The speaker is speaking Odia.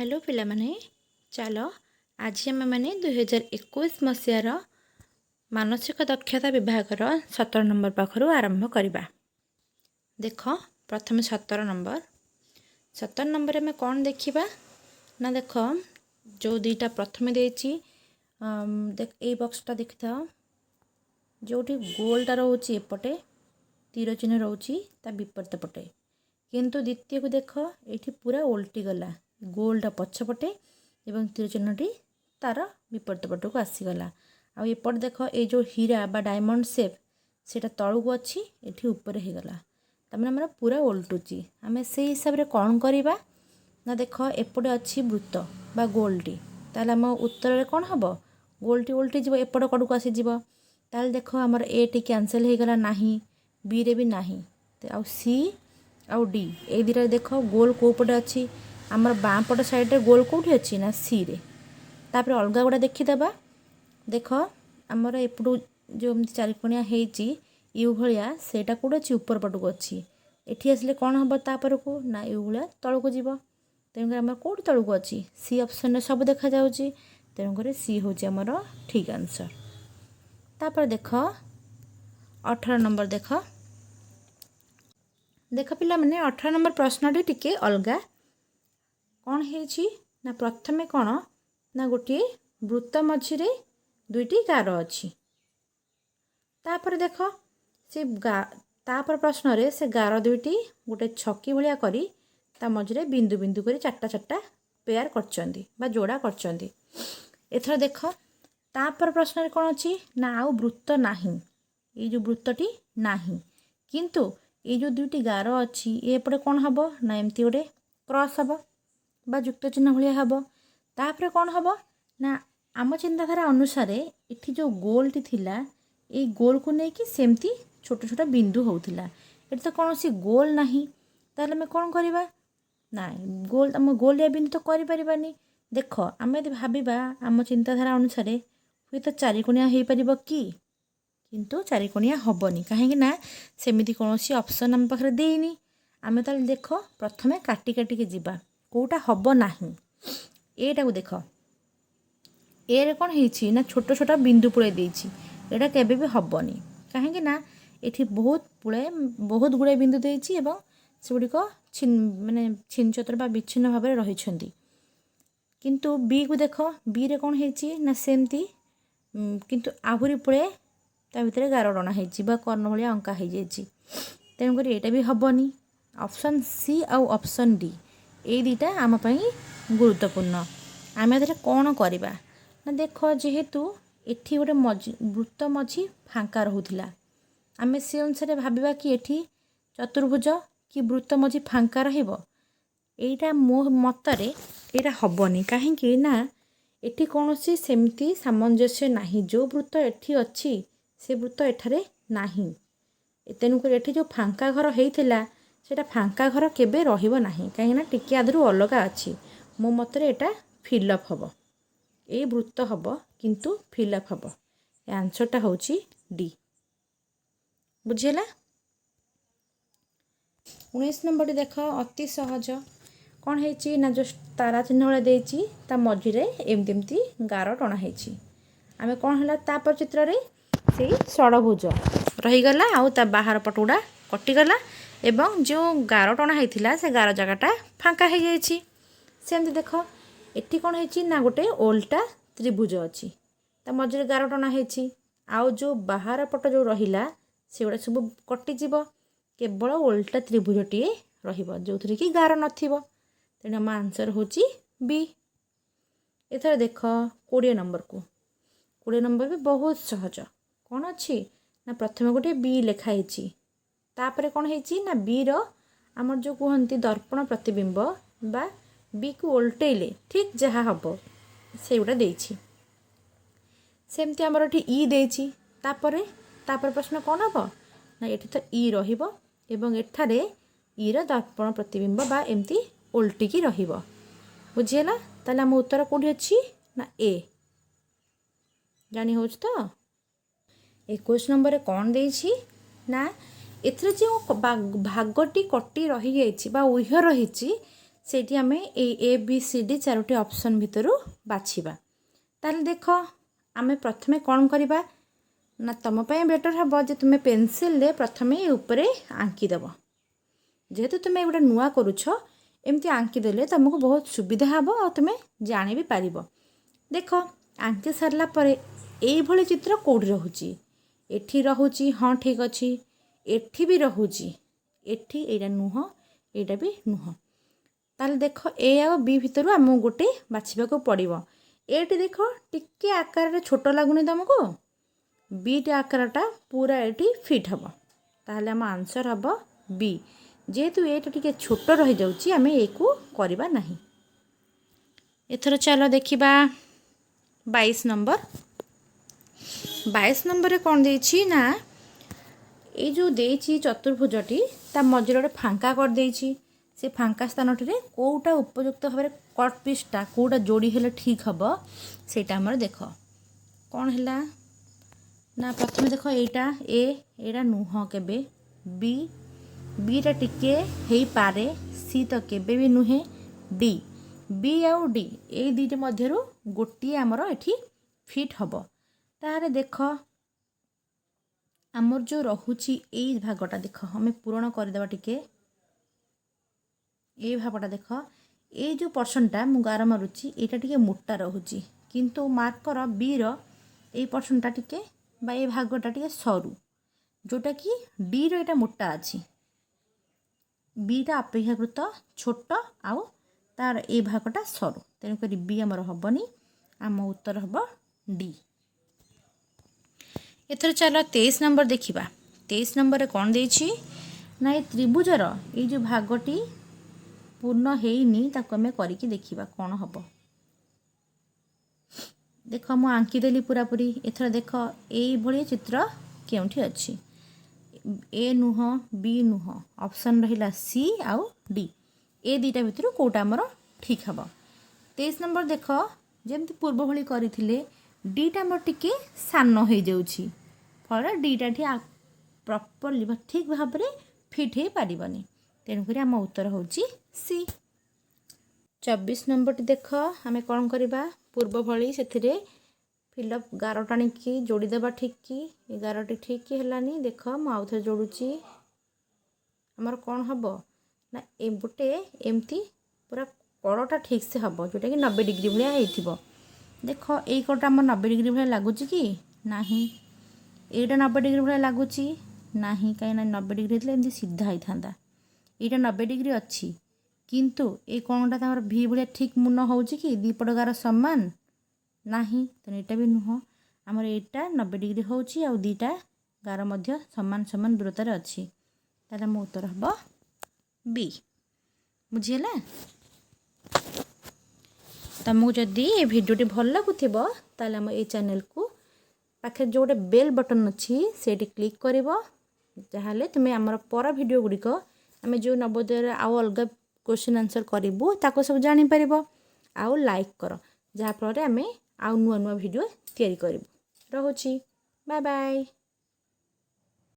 ହ୍ୟାଲୋ ପିଲାମାନେ, ଚାଲ ଆଜି ଆମେମାନେ 2021 ମସିହାର ମାନସିକ ଦକ୍ଷତା ବିଭାଗର 17 ନମ୍ବର ପାଖରୁ ଆରମ୍ଭ କରିବା। ଦେଖ, ପ୍ରଥମେ 17 ନମ୍ବର। 17 ନମ୍ବରରେ ଆମେ କ'ଣ ଦେଖିବା ନା, ଦେଖ, ଯେଉଁ ଦୁଇଟା ପ୍ରଥମେ ଦେଇଛି, ଦେଖ, ଏଇ ବକ୍ସଟା ଦେଖିଥାଅ। ଯେଉଁଠି ଗୋଲଟା ରହୁଛି ଏପଟେ, ତୀର ଚିହ୍ନ ରହୁଛି ତା ବିପରୀତ ପଟେ। କିନ୍ତୁ ଦ୍ୱିତୀୟକୁ ଦେଖ, ଏଇଠି ପୁରା ଓଲଟି ଗଲା। ଗୋଲଟା ପଛପଟେ ଏବଂ ତୀର ଚିହ୍ନଟି ତାର ବିପରୀତ ପଟକୁ ଆସିଗଲା। ଆଉ ଏପଟେ ଦେଖ, ଏଇ ଯେଉଁ ହୀରା ବା ଡାଇମଣ୍ଡ ସେପ୍, ସେଇଟା ତଳକୁ ଅଛି, ଏଠି ଉପରେ ହେଇଗଲା। ତାମାନେ ଆମର ପୁରା ଓଲଟୁଛି। ଆମେ ସେଇ ହିସାବରେ କ'ଣ କରିବା ନା, ଦେଖ, ଏପଟେ ଅଛି ବୃତ୍ତ ବା ଗୋଲଟି। ତାହେଲେ ଆମ ଉତ୍ତରରେ କ'ଣ ହେବ? ଗୋଲଟି ଓଲଟି ଯିବ, ଏପଟ କଡ଼କୁ ଆସିଯିବ। ତାହେଲେ ଦେଖ, ଆମର ଏଟି କ୍ୟାନସେଲ୍ ହେଇଗଲା, ନାହିଁ। ବିରେ ବି ନାହିଁ। ଆଉ ସି ଆଉ ଡି, ଏଇ ଦୁଇଟାରେ ଦେଖ ଗୋଲ କେଉଁ ପଟେ ଅଛି। ଆମର ବାଁ ପଟ ସାଇଡ଼୍ରେ ଗୋଲ କେଉଁଠି ଅଛି ନା ସିରେ। ତାପରେ ଅଲଗା ଗୁଡ଼ା ଦେଖିଦେବା। ଦେଖ, ଆମର ଏପଟୁ ଯେଉଁ ଏମିତି ଚାରିକୋଣିଆ ହେଇଛି you ଭଳିଆ, ସେଇଟା କେଉଁଠି ଅଛି? ଉପର ପଟକୁ ଅଛି। ଏଠି ଆସିଲେ କ'ଣ ହେବ ତାପରକୁ ନା you ଭଳିଆ ତଳକୁ ଯିବ। ତେଣୁକରି ଆମର କେଉଁଠି ତଳକୁ ଅଛି? ସି ଅପସନ୍ରେ ସବୁ ଦେଖାଯାଉଛି। ତେଣୁକରି ସି ହେଉଛି ଆମର ଠିକ୍ ଆନ୍ସର୍। ତାପରେ ଦେଖ, 18 ନମ୍ବର ଦେଖ। ଦେଖ ପିଲାମାନେ, 18 ନମ୍ବର ପ୍ରଶ୍ନଟି ଟିକେ ଅଲଗା। କ'ଣ ହେଇଛି ନା, ପ୍ରଥମେ କ'ଣ ନା ଗୋଟିଏ ବୃତ୍ତ ମଝିରେ ଦୁଇଟି ଗାର ଅଛି। ତାପରେ ଦେଖ, ସେ ତାପରେ ପ୍ରଶ୍ନରେ ସେ ଗାର ଦୁଇଟି ଗୋଟେ ଛକି ଭଳିଆ କରି ତା ମଝିରେ ବିନ୍ଦୁ ବିନ୍ଦୁ କରି ଚାରିଟା ଚାରିଟା ପେୟାର କରିଛନ୍ତି ବା ଯୋଡ଼ା କରିଛନ୍ତି। ଏଥର ଦେଖ, ତାପରେ ପ୍ରଶ୍ନରେ କ'ଣ ଅଛି ନା ଆଉ ବୃତ୍ତ ନାହିଁ, ଏଇ ଯେଉଁ ବୃତ୍ତଟି ନାହିଁ। କିନ୍ତୁ ଏଇ ଯେଉଁ ଦୁଇଟି ଗାର ଅଛି, ଏ ଏପଟେ କ'ଣ ହେବ ନା ଏମିତି ଗୋଟେ କ୍ରସ୍ ହେବ ବା ଯୁକ୍ତ ଚିହ୍ନ ଭଳିଆ ହେବ। ତାପରେ କ'ଣ ହେବ ନା, ଆମ ଚିନ୍ତାଧାରା ଅନୁସାରେ ଏଠି ଯେଉଁ ଗୋଲଟି ଥିଲା, ଏଇ ଗୋଲକୁ ନେଇକି ସେମିତି ଛୋଟ ଛୋଟ ବିନ୍ଦୁ ହେଉଥିଲା। ଏଠି ତ କୌଣସି ଗୋଲ ନାହିଁ। ତାହେଲେ ଆମେ କ'ଣ କରିବା? ନାଇଁ, ଗୋଲ, ଆମ ଗୋଲିଆ ବିନ୍ଦୁ ତ କରିପାରିବାନି। ଦେଖ, ଆମେ ଯଦି ଭାବିବା ଆମ ଚିନ୍ତାଧାରା ଅନୁସାରେ ହୁଏତ ଚାରିକୋଣିଆ ହେଇପାରିବ କି? କିନ୍ତୁ ଚାରିକୋଣିଆ ହେବନି। କାହିଁକି ନା ସେମିତି କୌଣସି ଅପସନ୍ ଆମ ପାଖରେ ଦେଇନି। ଆମେ ତାହେଲେ ଦେଖ, ପ୍ରଥମେ କାଟି କାଟିକି ଯିବା, କେଉଁଟା ହେବ ନାହିଁ। ଏଇଟାକୁ ଦେଖ, ଏରେ କ'ଣ ହେଇଛି ନା ଛୋଟ ଛୋଟ ବିନ୍ଦୁ ପୁଳାଇ ଦେଇଛି। ଏଇଟା କେବେ ବି ହେବନି। କାହିଁକି ନା ଏଠି ବହୁତ ପୁଳାଏ, ବହୁତ ଗୁଡ଼ାଏ ବିନ୍ଦୁ ଦେଇଛି ଏବଂ ସେଗୁଡ଼ିକ ମାନେ ଛିନଛତ୍ର ବା ବିଚ୍ଛିନ୍ନ ଭାବରେ ରହିଛନ୍ତି। କିନ୍ତୁ ବିକୁ ଦେଖ, ବିରେ କ'ଣ ହେଇଛି ନା ସେମିତି, କିନ୍ତୁ ଆହୁରି ପୁଳାଏ ତା ଭିତରେ ଗାର ଟଣା ହେଇଛି ବା କର୍ଣ୍ଣ ଭଳିଆ ଅଙ୍କା ହେଇଯାଇଛି। ତେଣୁକରି ଏଇଟା ବି ହେବନି। ଅପସନ୍ ସି ଆଉ ଅପସନ୍ ଡି, ଏଇ ଦୁଇଟା ଆମ ପାଇଁ ଗୁରୁତ୍ୱପୂର୍ଣ୍ଣ। ଆମେ ଏଥିରେ କ'ଣ କରିବା ନା, ଦେଖ, ଯେହେତୁ ଏଠି ଗୋଟେ ମଝି ବୃତ୍ତ ମଝି ଫାଙ୍କା ରହୁଥିଲା, ଆମେ ସେ ଅନୁସାରେ ଭାବିବା କି ଏଠି ଚତୁର୍ଭୁଜ କି ବୃତ୍ତ ମଝି ଫାଙ୍କା ରହିବ। ଏଇଟା ମୋ ମତରେ ଏଇଟା ହେବନି। କାହିଁକି ନା ଏଠି କୌଣସି ସେମିତି ସାମଞ୍ଜସ୍ୟ ନାହିଁ। ଯେଉଁ ବୃତ୍ତ ଏଠି ଅଛି, ସେ ବୃତ୍ତ ଏଠାରେ ନାହିଁ। ତେଣୁକରି ଏଠି ଯେଉଁ ଫାଙ୍କା ଘର ହେଇଥିଲା, ସେଇଟା ଫାଙ୍କା ଘର କେବେ ରହିବ ନାହିଁ। କାହିଁକିନା ଟିକେ ଆଦେହରୁ ଅଲଗା ଅଛି। ମୋ ମତରେ ଏଇଟା ଫିଲ୍ଅପ୍ ହେବ। ଏଇ ବୃତ୍ତ ହେବ, କିନ୍ତୁ ଫିଲ୍ଅପ୍ ହେବ। ଏ ଆନ୍ସର୍ଟା ହେଉଛି ଡି। ବୁଝିହେଲା? 19 ନମ୍ବରଟି ଦେଖ, ଅତି ସହଜ। କ'ଣ ହେଇଛି ନା ଯେଉଁ ତାରା ଚିହ୍ନ ଭଳିଆ ଦେଇଛି, ତା ମଝିରେ ଏମିତି ଏମିତି ଗାର ଟଣା ହେଇଛି। ଆମେ କ'ଣ ହେଲା, ତାପର ଚିତ୍ରରେ ସେଇ ଷଡ଼ଭୁଜ ରହିଗଲା ଆଉ ତା ବାହାର ପଟ ଗୁଡ଼ା କଟିଗଲା ଏବଂ ଯେଉଁ ଗାର ଟଣା ହେଇଥିଲା, ସେ ଗାର ଜାଗାଟା ଫାଙ୍କା ହେଇଯାଇଛି। ସେମିତି ଦେଖ, ଏଠି କ'ଣ ହେଇଛି ନା ଗୋଟେ ଓଲଟା ତ୍ରିଭୁଜ ଅଛି, ତା ମଝିରେ ଗାର ଟଣା ହେଇଛି। ଆଉ ଯେଉଁ ବାହାର ପଟ ଯେଉଁ ରହିଲା, ସେଗୁଡ଼ା ସବୁ କଟିଯିବ। କେବଳ ଓଲଟା ତ୍ରିଭୁଜଟିଏ ରହିବ, ଯେଉଁଥିରେ କି ଗାର ନଥିବ। ତେଣୁ ଆମ ଆନ୍ସର୍ ହେଉଛି ବି। ଏଥର ଦେଖ 20 ନମ୍ବରକୁ। 20 ନମ୍ବର ବି ବହୁତ ସହଜ। କ'ଣ ଅଛି ନା ପ୍ରଥମେ ଗୋଟେ ବି ଲେଖା ହେଇଛି। ତାପରେ କ'ଣ ହେଇଛି ନା ବିର ଆମର ଯେଉଁ କୁହନ୍ତି ଦର୍ପଣ ପ୍ରତିବିମ୍ବ ବା ବିକୁ ଓଲଟେଇଲେ ଠିକ୍ ଯାହା ହେବ, ସେଇଗୁଡ଼ା ଦେଇଛି। ସେମିତି ଆମର ଏଠି ଇ ଦେଇଛି। ତାପରେ ତାପରେ ପ୍ରଶ୍ନ କ'ଣ ହେବ ନା ଏଠି ତ ଇ ରହିବ ଏବଂ ଏଠାରେ ଇର ଦର୍ପଣ ପ୍ରତିବିମ୍ବ ବା ଏମିତି ଓଲଟିକି ରହିବ। ବୁଝିହେଲା? ତାହେଲେ ଆମ ଉତ୍ତର କେଉଁଠି ଅଛି ନା ଏ। ଜାଣି ହେଉଛି ତ? 21 ନମ୍ବରରେ କ'ଣ ଦେଇଛି ନା ଏଥିରେ ଯେଉଁ ଭାଗଟି କଟି ରହିଯାଇଛି ବା ଉହ୍ୟ ରହିଛି, ସେଇଠି ଆମେ ଏଇ ଏ ବି ସି ଡି ଚାରୋଟି ଅପସନ୍ ଭିତରୁ ବାଛିବା। ତାହେଲେ ଦେଖ, ଆମେ ପ୍ରଥମେ କ'ଣ କରିବା ନା, ତୁମ ପାଇଁ ବେଟର୍ ହେବ ଯେ ତୁମେ ପେନସିଲ୍ରେ ପ୍ରଥମେ ଏ ଉପରେ ଆଙ୍କିଦେବ। ଯେହେତୁ ତୁମେ ଗୋଟେ ନୂଆ କରୁଛ, ଏମିତି ଆଙ୍କିଦେଲେ ତୁମକୁ ବହୁତ ସୁବିଧା ହେବ ଆଉ ତୁମେ ଜାଣି ବି ପାରିବ। ଦେଖ, ଆଙ୍କି ସାରିଲା ପରେ ଏଇଭଳି ଚିତ୍ର କେଉଁଠି ରହୁଛି? ଏଠି ରହୁଛି, ହଁ ଠିକ୍ ଅଛି। ଏଠି ବି ରହୁଛି। ଏଠି ଏଇଟା ନୁହଁ, ଏଇଟା ବି ନୁହଁ। ତାହେଲେ ଦେଖ, ଏ ଆଉ ବି ଭିତରୁ ଆମକୁ ଗୋଟେ ବାଛିବାକୁ ପଡ଼ିବ। ଏଠି ଦେଖ, ଟିକେ ଆକାରରେ ଛୋଟ ଲାଗୁନି ତୁମକୁ? ବିଟା ଆକାରଟା ପୁରା ଏଠି ଫିଟ୍ ହେବ। ତାହେଲେ ଆମ ଆନ୍ସର୍ ହେବ ବି। ଯେହେତୁ ଏଇଟା ଟିକେ ଛୋଟ ରହିଯାଉଛି, ଆମେ ଏକୁ କରିବା ନାହିଁ। ଏଥର ଚାଲ ଦେଖିବା 22 ନମ୍ବର। 22 ନମ୍ବରରେ କ'ଣ ଦେଇଛି ନା, ଏଇ ଯେଉଁ ଦେଇଛି ଚତୁର୍ଭୁଜଟି, ତା ମଝିରେ ଗୋଟେ ଫାଙ୍କା କରିଦେଇଛି। ସେ ଫାଙ୍କା ସ୍ଥାନଟିରେ କେଉଁଟା ଉପଯୁକ୍ତ ଭାବରେ କଟ୍ ପିସ୍ଟା କେଉଁଟା ଯୋଡ଼ି ହେଲେ ଠିକ୍ ହେବ, ସେଇଟା ଆମର ଦେଖ କ'ଣ ହେଲା ନା, ପ୍ରଥମେ ଦେଖ, ଏଇଟା ଏ, ଏଇଟା ନୁହଁ କେବେ। ବି, ବିଟା ଟିକେ ହେଇପାରେ। ସି ତ କେବେ ବି ନୁହେଁ। ଡି, ବି ଆଉ ଡି, ଏଇ ଦୁଇଟି ମଧ୍ୟରୁ ଗୋଟିଏ ଆମର ଏଠି ଫିଟ୍ ହେବ। ତାହେଲେ ଦେଖ, ଆମର ଯେଉଁ ରହୁଛି ଏଇ ଭାଗଟା ଦେଖ, ଆମେ ପୂରଣ କରିଦେବା ଟିକେ। ଏଇ ଭାଗଟା ଦେଖ, ଏଇ ଯେଉଁ ପର୍ସନଟା ମୁଁ ଗାର ମାରୁଛି, ଏଇଟା ଟିକେ ମୋଟା ରହୁଛି। କିନ୍ତୁ ମାର୍କ କର, ବିର ଏଇ ପର୍ସନଟା ଟିକେ ବା ଏଇ ଭାଗଟା ଟିକେ ସରୁ, ଯେଉଁଟାକି ଡିର ଏଇଟା ମୋଟା ଅଛି। ବିଟା ଅପେକ୍ଷାକୃତ ଛୋଟ ଆଉ ତାର ଏଇ ଭାଗଟା ସରୁ। ତେଣୁକରି ବି ଆମର ହେବନି, ଆମ ଉତ୍ତର ହେବ ଡି। ଏଥର ଚାଲ 23 ନମ୍ବର ଦେଖିବା। 23 ନମ୍ବରରେ କ'ଣ ଦେଇଛି ନା, ଏ ତ୍ରିଭୁଜର ଏଇ ଯେଉଁ ଭାଗଟି ପୂର୍ଣ୍ଣ ହେଇନି, ତାକୁ ଆମେ କରିକି ଦେଖିବା କ'ଣ ହେବ। ଦେଖ, ମୁଁ ଆଙ୍କିଦେଲି ପୁରାପୁରି। ଏଥର ଦେଖ, ଏଇଭଳି ଚିତ୍ର କେଉଁଠି ଅଛି? ଏ ନୁହଁ, ବି ନୁହଁ, ଅପସନ୍ ରହିଲା ସି ଆଉ ଡି। ଏ ଦୁଇଟା ଭିତରୁ କେଉଁଟା ଆମର ଠିକ୍ ହେବ? 23 ନମ୍ବର ଦେଖ, ଯେମିତି ପୂର୍ବ ଭଳି କରିଥିଲେ, ଡିଟା ଆମର ଟିକେ ସାନ ହେଇଯାଉଛି। ଫଳରେ ଡିଟା ଏଠି ପ୍ରପରଲି ବା ଠିକ୍ ଭାବରେ ଫିଟ୍ ହେଇପାରିବନି। ତେଣୁକରି ଆମ ଉତ୍ତର ହେଉଛି ସି। 24 ନମ୍ବରଟି ଦେଖ, ଆମେ କ'ଣ କରିବା? ପୂର୍ବ ଭଳି ସେଥିରେ ଫିଲ୍ଅପ୍ ଗାର ଟାଣିକି ଯୋଡ଼ିଦେବା। ଠିକ୍ କି ଏ ଗାରଟି ଠିକ୍ କି ହେଲାନି? ଦେଖ, ମୁଁ ଆଉ ଥରେ ଯୋଡ଼ୁଛି। ଆମର କ'ଣ ହେବ ନା, ଏ ଗୋଟେ ଏମିତି ପୁରା କଡ଼ଟା ଠିକ୍ସେ ହେବ, ଯେଉଁଟାକି 90 ଡିଗ୍ରୀ ଭଳିଆ ହେଇଥିବ। ଦେଖ, ଏଇ କଡ଼ଟା ଆମର 90 ଡିଗ୍ରୀ ଭଳିଆ ଲାଗୁଛି କି? ନାହିଁ। ଏଇଟା 90 ଡିଗ୍ରୀ ଭଳିଆ ଲାଗୁଛି? ନାହିଁ। କାହିଁକିନା 90 ଡିଗ୍ରୀ ହେଇଥିଲେ ଏମିତି ସିଧା ହେଇଥାନ୍ତା। ଏଇଟା 90 ଡିଗ୍ରୀ ଅଛି, କିନ୍ତୁ ଏଇ କୋଣଟା ତାଙ୍କର ଭି ଭଳିଆ ଠିକ୍ ମୁନ ହେଉଛି କି? ଦୁଇପଟ ଗାର ସମାନ ନାହିଁ। ତେଣୁ ଏଇଟା ବି ନୁହଁ। ଆମର ଏଇଟା 90 ଡିଗ୍ରୀ ହେଉଛି ଆଉ ଦୁଇଟା ଗାର ମଧ୍ୟ ସମାନ ସମାନ ଦୂରତାରେ ଅଛି। ତାହେଲେ ଆମ ଉତ୍ତର ହେବ ବି। ବୁଝିହେଲା? ତୁମକୁ ଯଦି ଏ ଭିଡ଼ିଓଟି ଭଲ ଲାଗୁଥିବ, ତାହେଲେ ଆମ ଏଇ ଚ୍ୟାନେଲକୁ ପାଖରେ ଯେଉଁ ଗୋଟେ ବେଲ୍ ବଟନ୍ ଅଛି, ସେଇଠି କ୍ଲିକ୍ କରିବ। ଯାହାହେଲେ ତୁମେ ଆମର ପର ଭିଡ଼ିଓ ଗୁଡ଼ିକ, ଆମେ ଯେଉଁ ନବୋଦୟରେ ଆଉ ଅଲଗା କୋଶ୍ଚିନ୍ ଆନ୍ସର୍ କରିବୁ, ତାକୁ ସବୁ ଜାଣିପାରିବ। ଆଉ ଲାଇକ୍ କର, ଯାହାଫଳରେ ଆମେ ଆଉ ନୂଆ ନୂଆ ଭିଡ଼ିଓ ତିଆରି କରିବୁ। ରହୁଛି, ବାଏ ବାଏ।